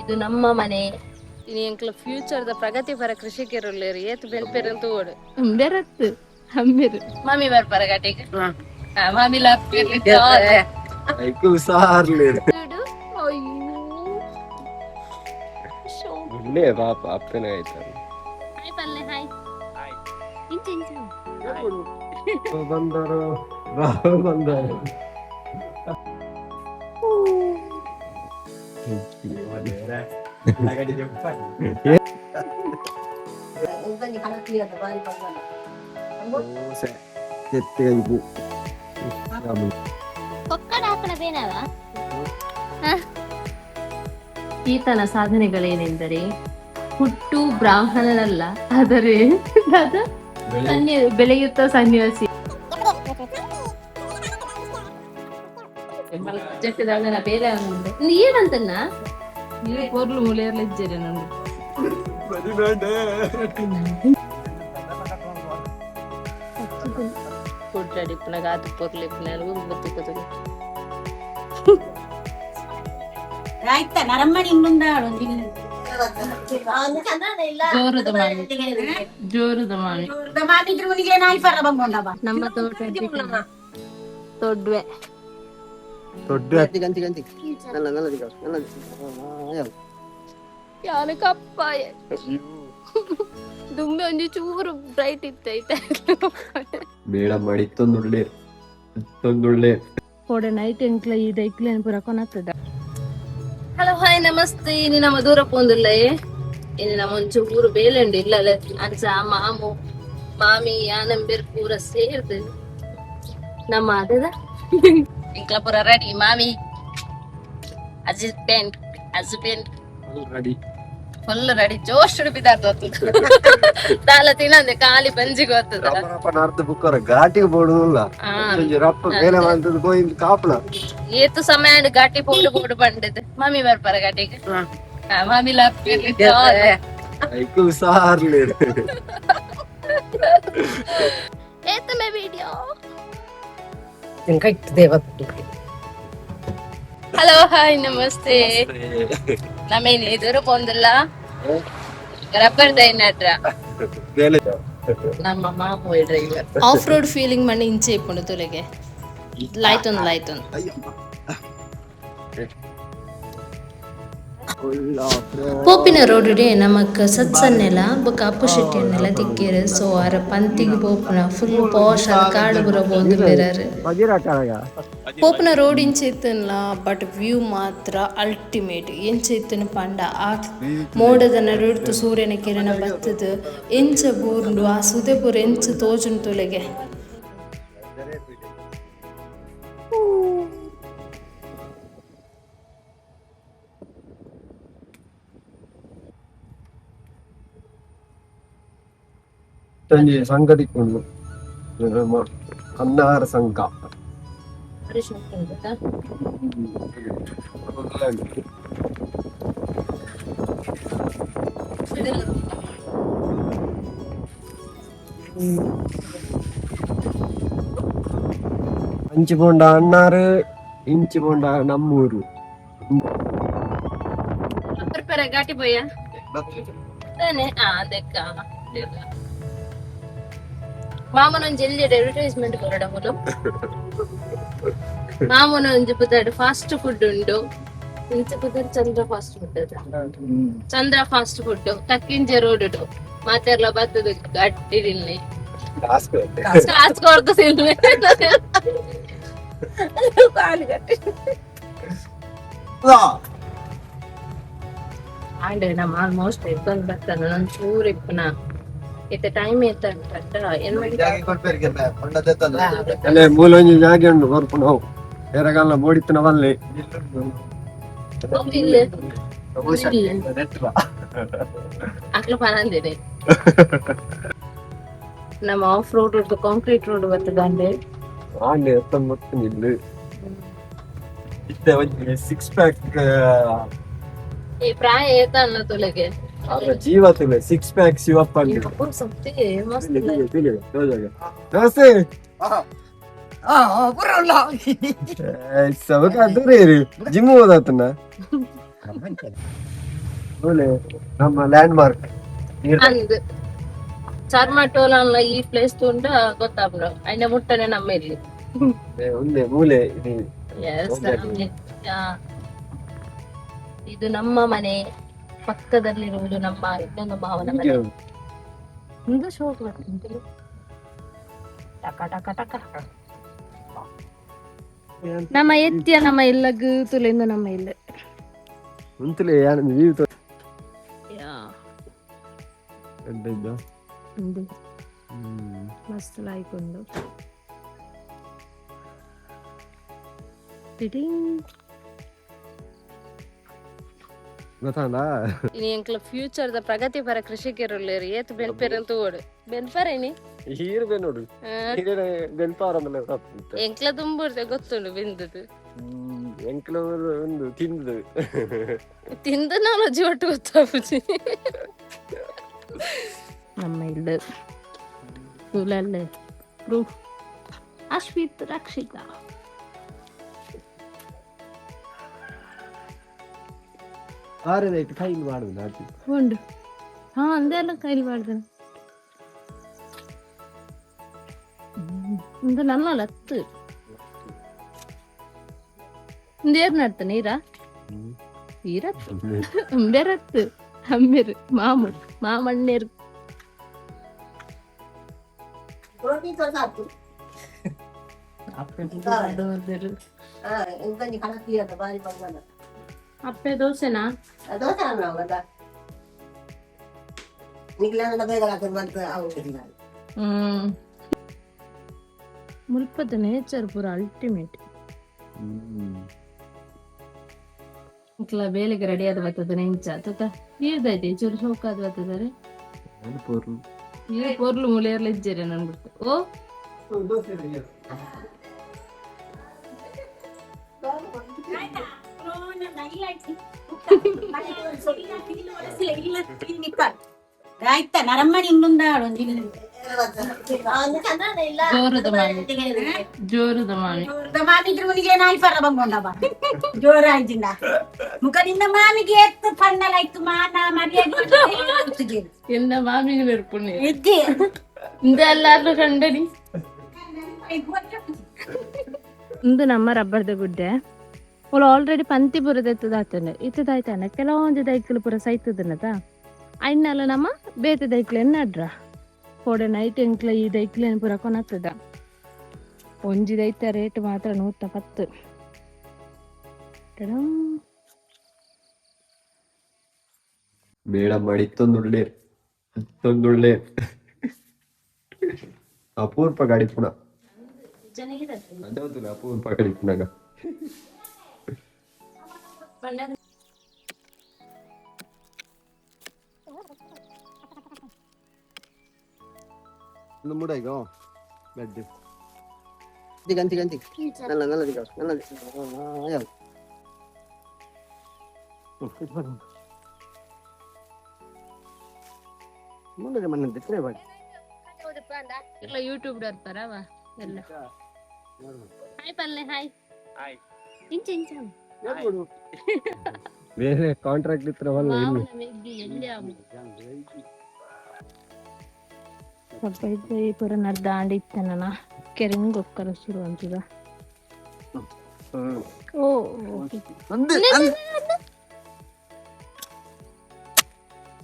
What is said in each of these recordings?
ಇದು ನಮ್ಮ ಮನೆ. ಇನಿ ಎಂಕ್ಲ ಫ್ಯೂಚರ್ ದ ಪ್ರಗತಿಪರ ಕೃಷಿಕರುಲ್ಲೇರು ಏತ್ ಬೆನ್ಪೆರ್ ತೂವೊಡು ಬೆರತ್ತು ಅಮ್ಮೆರು ಮಾಮಿ ಬರ್ಪರ ಗಟಿಗ್. ಮಾಮಿ. ಐಕ್ ಹುಷಾರ್ಲೇರು. ಒಳ್ಳೆ ಪಾಪ ಅಪ್ಪನ ಆಯ್ತಾರೆ. ಹಾಯ್ ಪಲ್ಲೆ, ಹಾಯ್. ಇಂಚ ಇಂಚ. ಬಂದರು, ರಾಹುಲ್ ಬಂದರು. ಕೊಕ್ಕಡ ಹಾಕಣ ಬೇನವ. ಈತನ ಸಾಧನೆಗಳೇನೆಂದರೆ, ಹುಟ್ಟು ಬ್ರಾಹ್ಮಣನಲ್ಲ, ಆದರೆ ದಾದಾ ಬೆಳೆಯುತ್ತ ಸನ್ಯಾಸಿ. ಬೇರೆ ಏನಂತನ್ನ ಪೊರ್ಲು ಮೂಲೆಯರ್ಲ ಇಜ್ಜೆರೆ ನಂದು. ಕುಡ್ಲಾಡಿ ಇಪ್ಪುನಗ ಆತು ಪೊರ್ಲು ಇಪ್ಪುನ ಬತ್ತಿಕ್ಕದು. ಆಯ್ತಾ, ನರಮ್ಮಣಿ ಇನ್ನೊಂದಾಳು. ಜೋರದ ಮಾಮಿ, ಜೋರದ ಮಾಮಿ. ಮಾಮಿದ್ರು ನಾಯಿ ಫರ ಬಂಗೊಂಡವ. ನಮ್ಮ ತೋಟ ತೊಡ್ವೆ. ದೊಡ್ಡ. ಯಾನ ಕಪ್ಪಾಯ ದುಂಬೆ ಒಂಜಿ ಚೂರು ಬ್ರೈಟ್ ಇತ್ತೈತೆ. ಮೇಳ ಮಾಡಿ ಇತ್ತೊಂದುಳ್ಳೆ ಇತ್ತೊಂದುಳ್ಳೆ. ಕೋಡೆ ನೈಟ್ ಎಂಕ್ಲ ಈ ದೈಕ್ಲೇನ್ ಪೂರ ಕೊನತ್ತದ. Hello, hi, namaste. ಇನಿ ನಮ್ಮ ದೂರ ಪೋಂದುಲ್ಲ. ಇನಿ ನಮ್ಮ ಒಂಚೂರು ಬೇಲೆ ಉಂಡು ಇಲ್ಲಲ್ಲ. ಅಂಚ ಮಾಮು ಮಾಮಿ ಯಾನಂಬೆರ್ ಪೂರ ಸೇರ್ದು ನಮ್ಮ ಅದದ ಎಂಕ್ಲ ಪೂರ ರೆಡಿ. ಮಾಮಿ, husband, husband. Ready. Full ready. ಜೋಶ್ ಬಿದಾರ್ದು ಹೊತ್ತು ದಾಲ ತಿನ್ನಂದೆ ಖಾಲಿ ಬಂಜಿಗೆ ಗೊತ್ತದ. ರಪ್ಪ ನಾರ್ದು ಬುಕ್ಕರ ಘಾಟಿಗೆ ಬೋಡುದಿಲ್ಲ. ಒಂಜಿ ರಪ್ಪ ಬೇಲೆ ಮಾಡ್ತದ ಪೋಯಿ ಕಾಪುನ. ಏತು ಸಮಯ ಆಂಡ್ ಘಾಟಿ ಪೋಡು ಪೋಡು ಬಂಡದು. ಮಾಮಿ ಬರ್ಪರ ಘಾಟಿಗ್. ಮಾಮಿ. ಐಕ್ ಹುಷಾರ್ಲೇರು. ಏತಮೆ ವಿಡಿಯೋ. ಹಲೋ, ಹಾಯ್, ನಮಸ್ತೆ. ನಮೇನು ಎದುರು ಪೋಂದಿಲ್ಲ ರಬ್ಬರ್ ದೈನಟ್ರ. ಬೇಲೆ. ನಮ್ಮ ಮಾಮು ಡ್ರೈವರ್. ಆಫ್ ರೋಡ್ ಫೀಲಿಂಗ್ ಮಣ್ಣು ಇಂಚೆ ಇಪ್ಪುಂಡು ತುಲೆಗೆ. ಲೈಟ್ ಒಂದು, ಲೈಟ್ ಒಂದು. ಪೋಪಿನ ರೋಡುಡೆ ನಮಕ್ ಸತ್ಸನ್ನೆಲ ಬೊಕ ಅಪ್ಪು ಶೆಟ್ಟಿಯನ್ನೆಲ್ಲ ತಿಕ್ಕೇರು. ಸೊ ಅರ ಪಂತಿಗೆ ಪೋಪುನ ಫುಲ್ ಪಾಶ್ ಆದ್ ಕಾಡು ಪೂರ ಪೋವೊಂದುಲ್ಲೆರ್. ಪೋಪುನ ರೋಡ್ ಇಂಚ ಇತ್ತುನ್ಲ, ಬಟ್ ವ್ಯೂ ಮಾತ್ರ ಅಲ್ಟಿಮೇಟ್. ಎಂಚ ಇತ್ತುನು ಪಂಡ, ಆ ಮೋಡದ ನಡುಡ್ತು ಸೂರ್ಯನ ಕಿರಣ ಬತ್ತುದು ಎಂಚ ಬೂರ್ಂಡು, ಆ ಸುದೆ ಪೂರ ಎಂಚ ತೋಜುಂಡು ತುಲೆಗೆ. ಒಂಜಿ ಸಂಘ ತಿಕ್ಕೊಂಡು ಅನ್ನಾರ ಸಂಘ. ಅಂಚಿ ಪೋಂಡ ಅಣ್ಣಾರು, ಇಂಚಿ ಪೋಂಡ ನಮ್ಮೂರು. ಘಾಟಿ ಪೋಯ ತಾನೆ. ಆ ದೆಕ್ಕ ಮಾಮನ ಒಂಜಿ ಎಲ್ಲಿ ಅಡ್ವರ್ಟೈಸ್ಮೆಂಟ್ ಕೊರಡ ಮೂಲು. ಮಾಮನ ಒಂಜಿ ಪುದರ್ ಫಾಸ್ಟ್ ಫುಡ್ ಉಂಡು. ಇಂಚ ಪುದರ್ ಚಂದ್ರ ಫಾಸ್ಟ್ ಫುಡ್ ಅದ. ಚಂದ್ರ ಫಾಸ್ಟ್ ಫುಡ್ ಕಕ್ಕಿಂಜೆ ರೋಡ್ ಮಾತೆರ್ಲ ಬತ್ತದ ಗಟ್ಟಿ ತಿನ್ನಿ, ಕಾಸು ಕೊರ್ದು ತಿನ್ನಿ. ಕಾಲು ಗಟ್ಟಿ ಆಂಡ್ ನಮ್ಮ ಆಲ್ಮೋಸ್ಟ್ ಎತ್ತೊಂದು ಬರ್ತಾನೆ. ನನ್ ಚೂರು ಇಪ್ಪುನ ಇತ್ತೆ ಟೈಮ್ ಎತ್ತ ಏನ್ ಮಾಡಿ. ಅಲ್ಲೇ ಮೂಲೊಂಜಿ ಜಾಗೆ ಉಂಡು ಬರ್ಪುಂಡು. ಅವು ಎರಗಲ್ಲ ಬೋಡಿತ್ತಿನ ಬಲ್ಲೆ. ಇಲ್ಲ, ಅಕ್ಲ ಪನಂದಿದೆ. ನಮ್ಮ ಆಫ್ ರೋಡ್ ಕಾಂಕ್ರೀಟ್ ರೋಡ್ ಬರ್ತದೆ. ಆಂಡೆ ಎತ್ತೊಂಬತ್ತು ನಿಲ್ಲು ಇತ್ತೆ ಒಂಜಿ ಸಿಕ್ಸ್ ಪ್ಯಾಕ್. ಈ ಪ್ರಾಯ ಏತ ಅನ್ನ ತುಲೆಗೆ. ಆದ್ರೆ ಜೀವ ತುಲೆ ಸಿಕ್ಸ್ ಪ್ಯಾಕ್ ಶಿವಪ್ಪ ಅಂದು. ಸತ್ಯ ಮಸ್ತ್. ನಮಸ್ತೆ. ಸಬಕ ದೂರ ಜಿಮ್ ಹೋದಾತನ. ಮೂಲೆ ನಮ್ಮ ಲ್ಯಾಂಡ್ ಮಾರ್ಕ್. ಅಂದ್ ಚರ್ಮಟೋಲ ಈ ಪ್ಲೇಸ್ ತುಂಡ ಗೊತ್ತಾಪುಂಡು ಐನ ಮುಟ್ಟನೆ ನಮ್ಮ ಇಲ್ಲಿ. ಒಂದೇ ಮೂಲೆ ಇದು. Yes, ಇದು ನಮ್ಮ ಮನೆ ಪಕ್ಕದಲ್ಲಿರುವುದು ನಮ್ಮ ಇನ್ನೊಂದು ಮಾವನ ಮನೆ. ಒಂದು ಶೋಕ್ ಬರ್ತದೆ ಟಕ ಟಕ ಟಕ. ನಮ್ಮ ಎತ್ತಿಯ ನಮ್ಮ ಇಲ್ಲ ಗೂತುಲಿಂದ ನಮ್ಮ ಇಲ್ಲ. ಉಂತುಲೆ ಯಾನ್ ವ್ಯೂ. ಯಾ. ಎಡ್ಡೆ. ಉಂದು ಮಸ್ತ್ ಲಾಯ್ಕ್ ಉಂಡು. ಟಿಟಿಂಗ್. ಗೊತ್ತಾಂಡ. ಇನಿ ಎಂಕ್ಲ ಫ್ಯೂಚರ್ ದ ಪ್ರಗತಿಪರ ಕೃಷಿಕರುಲ್ಲೇರು ಏತ್ ಬೆನ್ಪೆರ್ ಅಂತ ಓಡು ಬೆನ್ಪರೆ ಇನಿ. ಹೀರ್ ಬೆನೋಡು. ಹೀರೆ ಬೆನ್ಪಾರಂದಲ್ಲ ತಪ್ಪು. ಎಂಕ್ಲ ತುಂಬುರ್ದೆ ಗೊತ್ತುಂಡು ಬೆಂದದು. ಎಂಕ್ಲ ಒಂದು ತಿಂದು. ತಿಂದ ನಾಲಜಿ ಒಟ್ಟು ಗೊತ್ತಾಪುಜಿ. ನಮ್ಮ ಇಲ್ಲ ಸ್ಕೂಲಲ್ಲೇ ಪ್ರೂಫ್ ಅಶ್ವಿತ್ ರಕ್ಷಿತಾ. ಆರೇದಾಯ್ತು ಕೈಲಿ ಮಾಡುದು ಆಚೆ. ಉಂಡು ಹಾ ಅಂದೆಲ್ಲ ಕೈಲಿ ಮಾಡ್ದೆ. ಇಂದು ನನ್ನ ಲತ್ತು ಇಂದು ಏರ್ ನಡ್ತ ನೀರಾ ಈರತ್ತು ಅಂಬೆರತ್ತು ಅಮ್ಮೆರು ಮಾಮು ಮಾಮಣ್ಣೇರು. ರೋಟಿ ಸಾಕು. ಇಂತೊಂಜಿ ಕಣಕ್ ಬಾರಿ ಬಂಗನ. ಅಪ್ಪೆ ದೋಸೆನಾ? ದೋಸೆ ಅಲ್ಲ ನಿಗ್ಲಾನ ಬೇಗ ಬಂತು ಆಗುದಿಲ್ಲ. ಮುಲ್ಪದ ನೇಚರ್ ಪೂರ ಅಲ್ಟಿಮೇಟ್. ಇಂಕ್ಲ ಬೇಲೆಗೆ ರೆಡಿ ಆದ ಬರ್ತದೆ ನೆಂಚ ತತ ನೀರ್ದೈತೆ ಚೂರು ಶೋಕಾದ ಬರ್ತದೆ. ನೀರು ಪೊರ್ಲು ಮುಳಿಯರ್ಲ ಇಜ್ಜೆರೆ ನನ್ ಬಿಡ್ತು ಓ. ಆಯ್ತಾ ನರಮ್ಮನಿ ಇನ್ನೊಂದಾಳು ಒಂದಿಲ್ಲ. ಜೋರದ ಮಾಮಿ ಜೋರದ ಮಾಮಿ. ಮಾಮಿದ್ರು ಮುನಿಗೆ ನಾಯಿ ಫರ ಬಂಗೊಂಡವ ಜೋರಾಯ್ತಿಂದ ಮುಖದಿಂದ ಮಾಮಿಗೆ ಎತ್ತು ಪಣ್ಣಲಾಯ್ತು ಮಾನ ಮರ್ಯಾದೆ. ಎನ್ನ ಮಾಮಿಗೆ ಬೆರ್ಪುಣಿ. ಎದ್ದಿ. ಇಂದ ಎಲ್ಲಾರ್ಲು ಕಂಡನಿ. ಇಂದು ನಮ್ಮ ರಬ್ಬರ್ದ ಗುಡ್ಡೆ ಅವಳು ಆಲ್ರೆಡಿ ಪಂತಿ ಪುರದ ಎತ್ತದಾತಂಡೆ ಇತ್ತದಾಯ್ತಾನೆ ಕೆಲವೊಂದು ದೈಕ್ಲು ಪೂರ ಸೈತದನದ ಐನಲ್ಲ ನಮ್ಮ ಬೇತೆ ದೈಕ್ಲೆನ್ ನಡ್ರ ಕೋಡೆ ನೈಟ್ ಎಂಕ್ಲ ಈ ದೈಕ್ಲೆನ್ ಪೂರ ಕೊನತ್ತದ. ಒಂಜಿ ದೈತ ರೇಟ್ ಮಾತ್ರ 110. ಟಡಂ. ಮೇಡಮ್ ಮಾಡಿ ಇತ್ತೊಂದುಳ್ಳೆ ಇತ್ತೊಂದುಳ್ಳೆ ಅಪೂರ್ಪ ಗಾಡಿ ಪುನಃ ಅದೇ ಅಪೂರ್ಪ ಗಾಡಿ ಪುನಗ. ಮುಡೈಗೋ ಬೆಡ್. ಅಂತಿ ಅಂತಿ ನಲ್ಲ ನಲ್ಲ ದಿಗ ನಲ್ಲ ಯಾವ. ಮುಂದೆ ಮಣ್ಣು ತಿಕ್ಕರೆ ಬಾಡಿ. ಎಲ್ಲ ಯೂಟ್ಯೂಬ್ ಇರ್ತಾರವ ಎಲ್ಲ. ಹಾಯ್ ಪಲ್ಲೆ ಹಾಯ್ ಇಂಚ ಇಂಚ. ಬೇರೆ ಕಾಂಟ್ರಾಕ್ಟ್ ಇತ್ರ ವಲ್ಲ ಇಲ್ಲಿ. ಮಾಮನ ಮೆಗ್ಗಿ ಎಲ್ಲಿ ಅವು? ಸ್ವಲ್ಪ ಇದ್ದ ಈ ಪೂರ ನಡ್ದಾಂಡಿ ಇತ್ತನ ಕೆರಂಗ್ ಒಕ್ಕಲು ಶುರು ಅಂತದ. ಓ ಓಕೆ.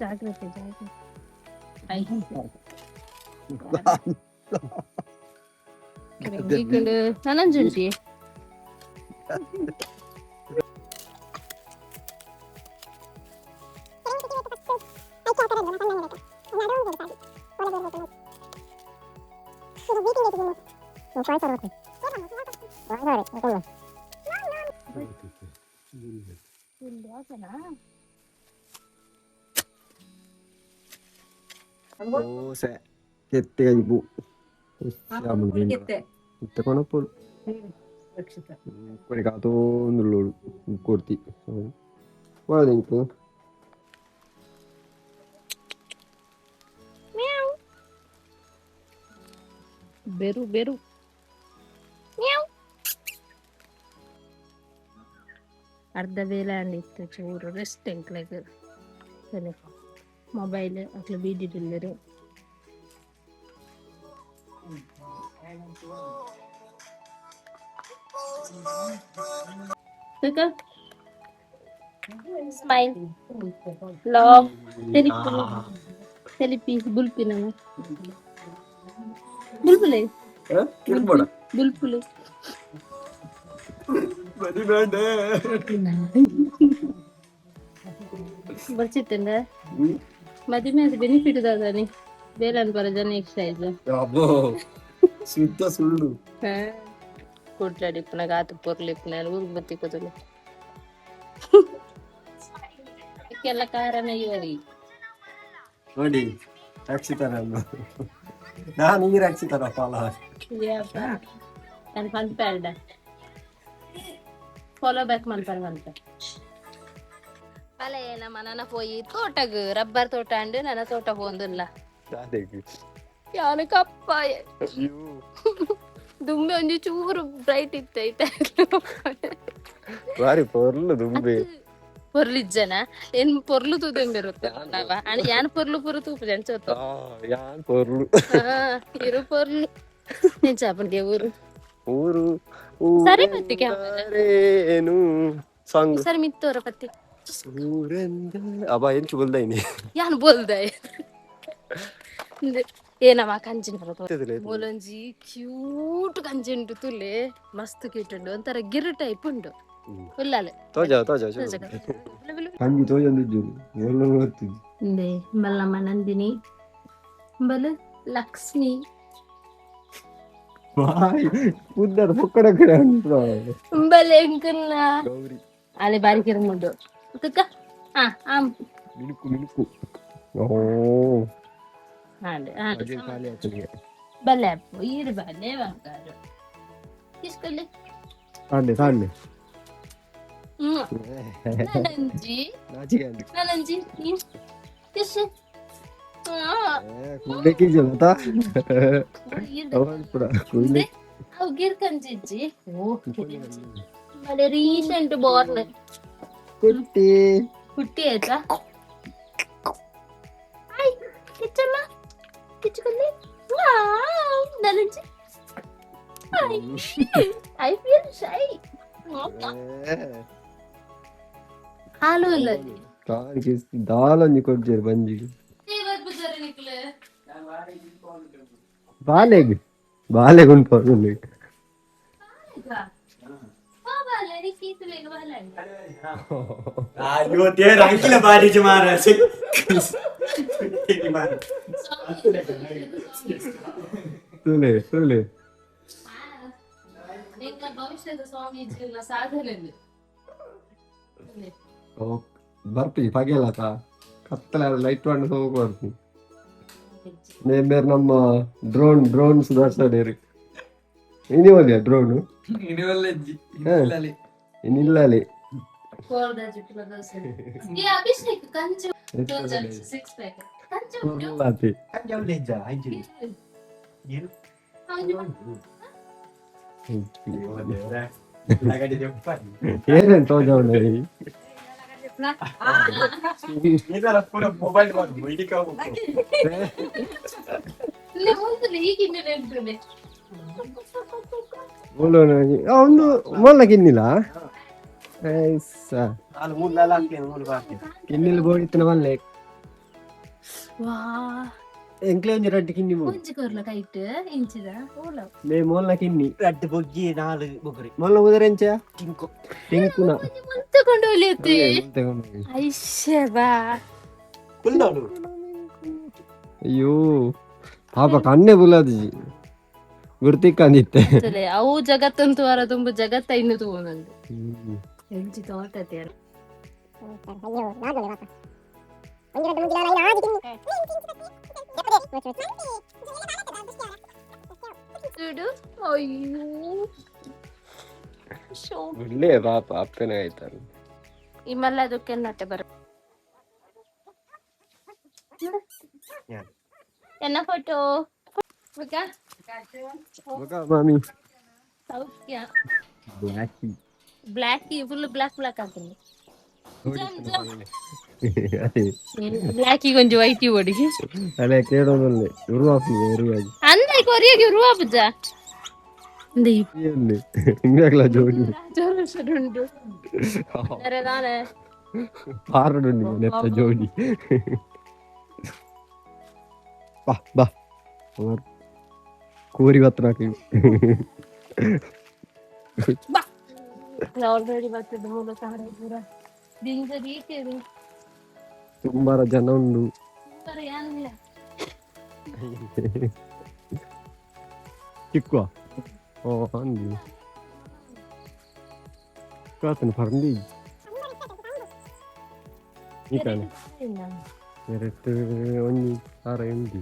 ಜಾಗ್ರತೆ ಜಾಗ್ರತೆ. ಕೆರಂಗಿಕೊಂಡು ನನಂಜುಂಟಿ. ದೋಸೆ ಕೆತ್ತೆ ಕೈಪು ಇತ್ತೆ ಕೊನಪ್ಪೊಡು ಕೊಡಿ ಕಾತೋಂದುಳ್ಳೋಡು ಕೊಡ್ತಿ ಒಳದಿಂಕು. ಬೆರು ಬೆರು ಅರ್ಧ ವೇಳೆ ಅಂದಿತ್ತು ಚೂರು ರೆಸ್ಟ್ ಎಂಕ್ಲೆಗ್. ಸರಿ ಮೊಬೈಲ್ ಅಕ್ಲ ಬೀದಿಡುಲ್ಲೆರ್. ಸ್ಮೈಲ್, ಲವ್, ತೆಲಿಪಿ ತೆಲಿಪಿ ಬುಲ್ಪಿ ನಮ್ಮ ಬುಲ್ಬುಲೆ. ಕಿರ್ಬೋಡ. ಬುಲ್ಪುಲೆ. ಬರಿ ಬೇಡ. ಬರ್ಚಿತ್ತಂಡ ಮದಿಮೆ ಅದು ಬೆನಿಫಿಟ್ ದಾದಾನಿ ಬೇಲನ್ ಪರ ಜನ ಎಕ್ಸಸೈಸ್. ಅಬ್ಬೋ, ಶುದ್ಧ ಸುಳ್ಳು. ಕುಡ್ಲಾಡಿ ಇಪ್ಪುನಾಗ ಆತು ಪೊರ್ಲು ಇಪ್ಪುನ ಊರಿಗೆ ಬತ್ತಿ ಕೂತಲು ಇದಕ್ಕೆಲ್ಲ ಕಾರಣ ಇವರಿ. ನೋಡಿ, ರಕ್ಷಿತರನ್ನು ನಾನು ಈ ರಕ್ಷಿತರ ಫಾಲೋ. ನಾನು ಪನ್ಪೆ ಫಾಲೋ ಬ್ಯಾಕ್ ಮನ್ಪರ್ ಮನ್ಪೆ ಬಲೆ. ನಮ್ಮ ನನ ಪೋಯಿ ತೋಟಗ್ ರಬ್ಬರ್ ತೋಟ ಅಂಡ್ ನನ್ನ ತೋಟ ಪೋಂದುಲ್ಲ. ಯಾನ ಕಪ್ಪಾಯ ದುಂಬೆ ಒಂಜಿ ಚೂರು ಬ್ರೈಟ್ ಇತ್ತು ಐತೆ. ಬಾರಿ ಪೊರ್ಲು ದುಂಬೆ. ಪೊರ್ಲಿಜ್ಜನ ಏನ್ ಪೊರ್ಲು ತೂದೆಂಬಿರುತ್ತೆ ನಾವ ಅಣ್ಣ ಯಾನ್ ಪೊರ್ಲು ಪೂರ ತೂಪು ಜಂಚೋತು. ಯಾನ್ ಪೊರ್ಲು. ಇರು ಪೊರ್ಲು ಎಂಚ ಆಪುಂಡು ಊರು? ಊರು. ಸರಿ ಪತ್ತಿ ಕ್ಯಾಮರಾ. ಏನು ಸಾಂಗ್? ಸರಿ ಮಿತ್ತೋರ ಪತ್ತಿ. ಊರೆಂದ ಅಬ್ಬಾ ಎಂಚು ಬಲ್ದೈನಿ. ಯಾನ್ ಬೋಲ್ದೆ ಏನಮ್ಮ ಕಂಚಿನ ಮೂಲೊಂಜಿ ಕ್ಯೂಟ್ ಕಂಚಿ ಉಂಟು ತುಲೆ, ಮಸ್ತ್ ಕ್ಯೂಟ್ ಉಂಟು, ಒಂಥರ ಗಿರ್ ಟೈಪ್ ಉಂಟು ಉಲ್ಲಾಲೆ. ತೋಜ ತೋಜ. ಕಂಜಿ ತೋಜೊಂದಿದ್ದು ಒಳ್ಳೆ ಗೊತ್ತಿದ್ದು. ಇಂದೆ ಮಲ್ಲಮ್ಮ ನಂದಿನಿ ಬಲು ಲಕ್ಷ್ಮಿ. ಬಾಯ್ ಉದ್ದಾರ ಪೊಕ್ಕಡ ಕಡೆ ಉಂಟು. ಬಲೆ ಎಂಕಲ್ನ. ಗೌರಿ. ಅಲೆ ಬಾರಿ ಕಿರುಮುಂಡು ತುಕ್ಕ ಆ ಆಮ್. ಮಿಣುಕು ಮಿಣುಕು ಓ. ಹಾಂಡೆ ಹಾಂಡೆ. ಅದೇ ಖಾಲಿ ಆಯ್ತು. ಬಲ್ಲೆ ಈರು ಬಲ್ಲೆ ಬಂಗಾರು ಇಸ್ಕೊಳ್ಳಿ. ತಾಂಡೆ ತಾಂಡೆ. ಹ್ಮ್ ನನಂಜಿ. ನಾಚಿಕೆ ಆಯ್ತು. ನನಂಜಿ ಕಿಸ್. ಕುಂಡೆಕಿ ಜಲತಾ ಪುರ ಕುಂಡೆ. ಅವು ಗಿರ್ ಕಂಚಿಜ್ಜಿ ಓ ಬಲೆ ರೀಸೆಂಟ್ ಬೋರ್ನ್. ಕುಟ್ಟಿ. ಕುಟ್ಟಿ ಆಯ್ತಾ? ಹಾಯ್ ಕಿಚ್ಚಮ್ಮ ಕಿಚ್ಚುಕೊಳ್ಳಿ ನನಂಜಿ. I feel shy. ಹಾಲು ಇಲ್ಲ. ಕಾರ್ ದಾಲೊಂಜಿ ಕೊಡ್ಜೇರು ಬಂಜಿಗೆ. ಬಾಲೆಗ್ ಬಾಲೆಗ್ ಉಂಟು. ಅಯ್ಯೋ ದೇವ್ರ, ಅಂಕಿಲ ಬಾರಿಜಿ ಮಾರ. ತುಲೆ ತುಲೆ. ಭವಿಷ್ಯದ ಸ್ವಾಮೀಜಿ ಸಾಧನೆ. ಬರ್ಪಿ ಪಗೆಲತ ಕತ್ತಲೆ ಲೈಟ್ ಬಂಡ ಹೋಗಿ ಬರ್ಪಿ ನೇಮೇರ್ ನಮ್ಮ ಡ್ರೋನ್ ಡ್ರೋನ್ ಸುಧಾರ್ಸಡೇರಿ ಇನಿ ಒಲ್ಯ ಡ್ರೋನ್ ಇನ್ನಿಲ್ಲಲಿ. ಅಭಿಷೇಕ್ ಕಂಚು ಸಿಕ್ಸ್ ಪ್ಯಾಕ್ ಕಂಚು. ಕುರ್ಲಾತಿ. ಏನೇನ್ ತೋಜವಣ್ಣ. ಮೊಬೈಲ್. ಒಂದು ಮೊಲ್ಲ ಕಿನ್ನಿಲ್ಲ. ಕಿನ್ನಿಲ್ ಬೋಡಿತ್ತಿನ ಮಲ್ಲೆ. ವಾ. ಎಂಕ್ಲೆ ಒಂಜಿ ರಡ್ಡ್ ಕಿನ್ನಿ ಬೋಡು. ಒಂಜಿ ಕೊರ್ಲ ಕೈಟ್ ಇಂಚಿದ ಓಲ. ನೇ ಮೊಲ್ಲ ಕಿನ್ನಿ. ರಡ್ಡ್ ಬೊಗ್ಗಿ ನಾಲ್ ಬೊಗ್ರಿ. ಮೊಲ್ಲ ಉದರೆಂಚ? ಟಿಂಕು. ಟಿಂಕುನ. ಮುಂತೆ ಕೊಂಡು ಒಲಿಯುತ್ತೆ ಐಶ್ಯ ಬಾ. ಅಯ್ಯೋ ಪಾಪ, ಕಣ್ಣೆ ಬುಲಾದಿಜಿ ಗುರ್ತಿಕ್ಕಂದಿತ್ತೆ. ಅವು ಜಗತ್ತಂತೂ ವಾರ ತುಂಬ ಜಗತ್ತ ಇನ್ನು ತಗೊಂಡು ಎಂಚಿ ತೋಟ. ಅಯ್ಯೋ ಶೋ. ಒಳ್ಳೆ ಪಾಪ ಅಪ್ಪನೇ ಆಯ್ತಾರ. ಈ ಮಲ್ಲ ಅದಕ್ಕೆ ನಟ್ಟೆ ಬರ ಎನ್ನ ಫೋಟೋ. ಮಾಮಿ. ಸೌಖ್ಯ ಬ್ಲ್ಯಾಕ್, ಫುಲ್ ಬ್ಲ್ಯಾಕ್ ಬ್ಲ್ಯಾಕ್ ಆಗ್ತದೆ. ಜಮ್ ಜಮ್. ಅದೇ. ಬ್ಲ್ಯಾಕ್ ಕೊಂಚ ವೈಟ್ ಓಡಿ. ಅಲೆ ಕೇಳೋದಲ್ಲೇ ಉರುವಾಪಿ ಉರುವಾಗಿ. ಅಂದ ಕೊರಿಯಗೆ ಉರುವಾಪುಜ. ಹಿಂಗಾಗ್ಲ ಜೋಡಿ. ಉಂಟು ದಾನೆ. ಪಾರಡು ನೆತ್ತ ಜೋಡಿ. ಬಾ ಬಾ, ಕೋರಿ ಬತ್ತನಾಕ. ಆಲ್ರೆಡಿ ಬರ್ತದೆ ಮೂಲ ಪೂರ ದಿಂಜ ರೀತಿಯದು. ತುಂಬಾರ ಜನ ಉಂಡು. ಏನಿಲ್ಲ. ಚಿಕ್ಕುವ ಓ ಅಂದಿ ಕಾತನ ಪರಂದಿ ಈತಾನೆ ಎರಡು ಒಂಜಿ ಆರ ಎಂದಿ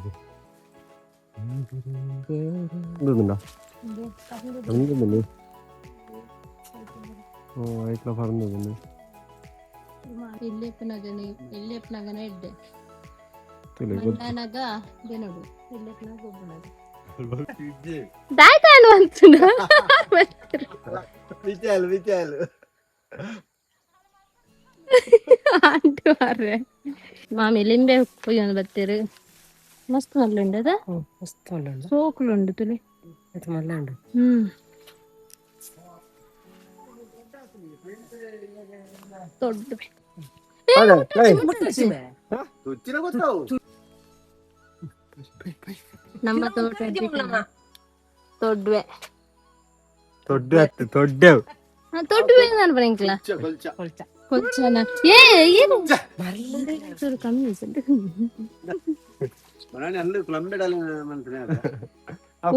ಉಂದುಂಡ ಅಂದುಂಡು. ಓ ಐಕ್ಲ ಪರಂದುಂಡು. ಎಲ್ಲೆಪ್ಪನಗನೆ ಎಲ್ಲೆಪ್ಪನಗನ ಎಡ್ಡೆ. ತುಲೆ ಗೊತ್ತು. ಮಂಡನಗ ಬೆನಡು ಎಲ್ಲೆಪ್ಪನಾಗ ಒಬ್ಬನಗ ದಾಯ್ತಾನು ಅಂತುನ. ವಿಚಾಲು ವಿಚಾಲು. ಆಂಟು ಮಾರ್ರೆ ಮಾಮಿ ಲಿಂಬೆ ಕೊಯ್ಯೊಂದು ಬತ್ತೀರು. ಮಸ್ತ್ ಮಲ್ಲ ಉಂಡು ಅದ. ಮಸ್ತ್ ಮಲ್ಲ ಉಂಡು. ಸೋಕುಲು ಉಂಡು ತುಲಿ. ಅದು ಮಲ್ಲ ಉಂಡು. ದೊಡ್ಡ. ತುಚ್ಚಿನ ಗೊತ್ತಾವು. ನಮ್ಮ ತೋಟ ದೊಡ್ಡುವೆ. ದೊಡ್ಡ ಅತ್ತು ದೊಡ್ಡ. ದೊಡ್ಡುವೆ ನಾನು ಬರಂಗಿಲ್ಲ. ಕೊಲ್ಚ. ಕೊಲ್ಚ. ಕೊಚ್ಚನ ಏ ಏನು ಚೂರು ಕಮ್ಮಿ. ಮನೆ ಅಲ್ಲಿ ಕ್ಲಂಬೆಡಲ್ಲಿ ಮಂತ್ರಿ.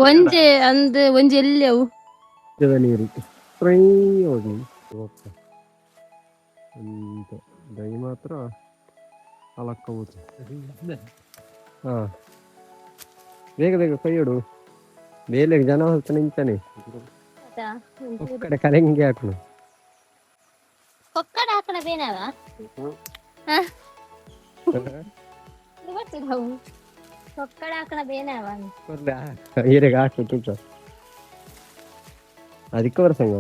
ಒಂಜೆ ಅಂದ್ ಒಂಜಿ ಎಲ್ಲಿ ಅವು. ನೀರು ಫ್ರೈ ಹೋಗಿ ಅಂತ ದೈ ಮಾತ್ರ ಅಲಕ್ಕ ಹೋತು. ಹಾ, ಬೇಗ ಬೇಗ ಕೈಯಿಡು. ಮೇಲೆ ಜನ ಹೊತ್ತು ನಿಂತಾನೆ. ಒಕ್ಕಡೆ ಕಲೆಂಗಿ ಹಾಕುನು. ಕೊಕ್ಕಡ ಹಾಕಣ ಬೇನವ. ಕೊಕ್ಕಡ ಹಾಕಣ ಬೇನವ. ಈರೆಗೆ ಹಾಕು ತೂಕ ಅದಕ್ಕೆ ಬರ್ಸಂಗ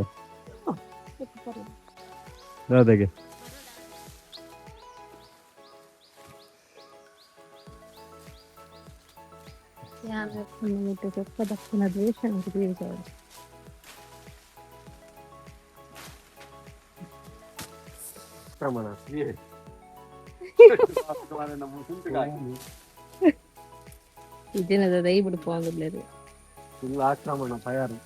ದಾದಾಗೆ. ಕೊಕ್ಕ ದಕ್ಕನ ದ್ವೇಷ ನಂಗೆ ದ್ವೇಷ. ಪ್ರಮಾಣ. ಇದೇನದ ದೈ ಬಿಡು ಹೋಗಿಲ್ಲ. ಇಲ್ಲ ಆಕ್ರಮಣ ತಯಾರು.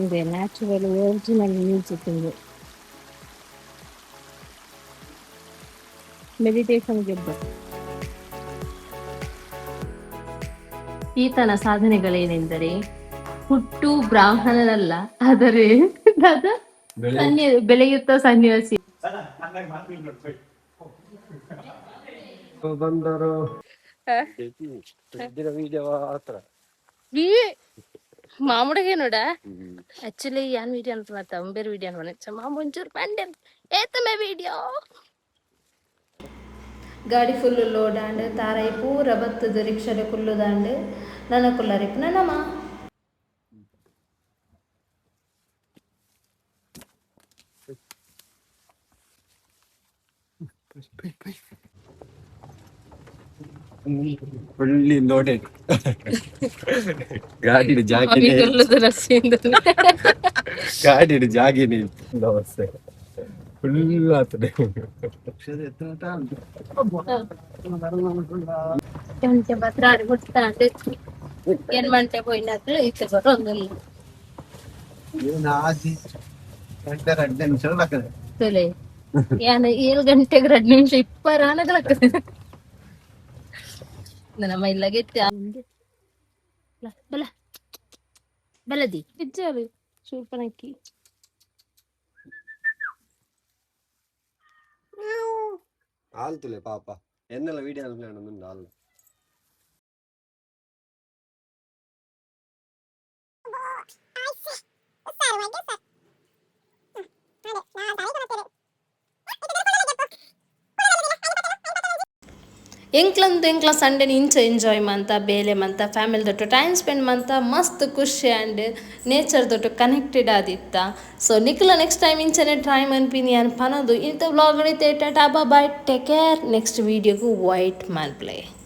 ಇದೆ ನ್ಯಾಚುರಲ್ ಒರಿಜಿನಲ್ ಮ್ಯೂಸಿಕ್ ಇದು. ಮೆಡಿಟೇಷನ್ ಗೆದ್ದ ಈತನ ಸಾಧನೆಗಳೇನೆಂದರೆ, ಹುಟ್ಟು ಬ್ರಾಹ್ಮಣನಲ್ಲ, ಆದರೆ ದಾದಾ ಸನ್ಯ ಬೆಳೆಯುತ್ತ ಸನ್ಯಾಸಿ. ಬಂದರು ವಿಡಿಯೋ ಹತ್ರ. ಮಾಮುಡಿಗೆ ನೋಡ. ಆಕ್ಚುಲಿ ಯಾನ್ ವಿಡಿಯೋ ಅಂತ ಅಂಬೇರ್ ವಿಡಿಯೋ ಅನ್ಬಾನೆ ಮಾಮ ಒಂಚೂರು ಬಂಡೆ ಏತಮೆ ವಿಡಿಯೋ. ಗಾಡಿ ಫುಲ್ ಲೋಡ್ ಆಂಡ್ ತಾರೈ ಪೂರ ಬತ್ತದ ರಿಕ್ಷಾಡೆ ಕುಲ್ಲುದಾಂಡ್ ನನ ಕುಲ್ಲರಿಪ್ಪುನ ನಮ. ಫುಲ್ಲಿ ಲೋಡೆಡ್ ಗಾಡಿ ಜಾಗಿನೇ. ಗಾಡಿ ಜಾಗಿನೇ ನಮಸ್ತೆ ಫುಲ್ ಆತದೆ. ಗಂಟೆ ಬತ್ರಾಡ್ ಮುಟ್ತಾಂಡ್ ಏನ್ ಮಂಟೆ ಪೋಯಿನಕ್ಲು ಇತ್ತೆ ಬರೋಂದುಲ್ಲ. ಆಜಿ ಗಂಟೆ 2 ನಿಮಿಷ ಬರ್ತದೆ. ತುಲೆ ಯಾನ್ 7 ಗಂಟೆಗೆ 2 ನಿಮಿಷ ಇಪ್ಪರ ಆನಗಲಕ್ಕದೆ ನಮ್ಮ ಇಲ್ಲಗೆ ಬಲ ಬಲದಿ ಇಜ್ಜಾರು ಶೂರ್ಪನಕ್ಕಿ. ಆಲ್ತುಲೆ ಪಾಪ ಎನ್ನೆಲ್ಲ ವಿಡಿಯೋ ಉಂಡು ಆಲ್. ಎಂಕ್ಲಂದು ಎಂಕ್ಲ ಸಂಡೆನ ಇಂಚ ಎಂಜಾಯ್ ಮಂತ ಬೇಲೆ ಮಂತ ಫ್ಯಾಮಿಲಿ ದೊಟ್ಟು ಟೈಮ್ ಸ್ಪೆಂಡ್ ಮಂತ ಮಸ್ತ್ ಖುಷಿ ಆಂಡ್ ನೇಚರ್ ದೊಟ್ಟು ಕನೆಕ್ಟೆಡ್ ಆದಿತ್ತ. ಸೊ ನಿಕ್ಲ ನೆಕ್ಸ್ಟ್ ಟೈಮ್ ಇಂಚನೆ ಟ್ರೈ ಮನ್ಪಿನಿ ಅನ್ ಪನೋದು ಇಂತ ವ್ಲಾಗ್. ಟಾಟಾ, ಬಾಯ್, ಟೇಕ್ ಕೇರ್. ನೆಕ್ಸ್ಟ್ ವೀಡಿಯೋಗೂ ವೈಟ್ ಮಾನ್ಪ್ಲೆ.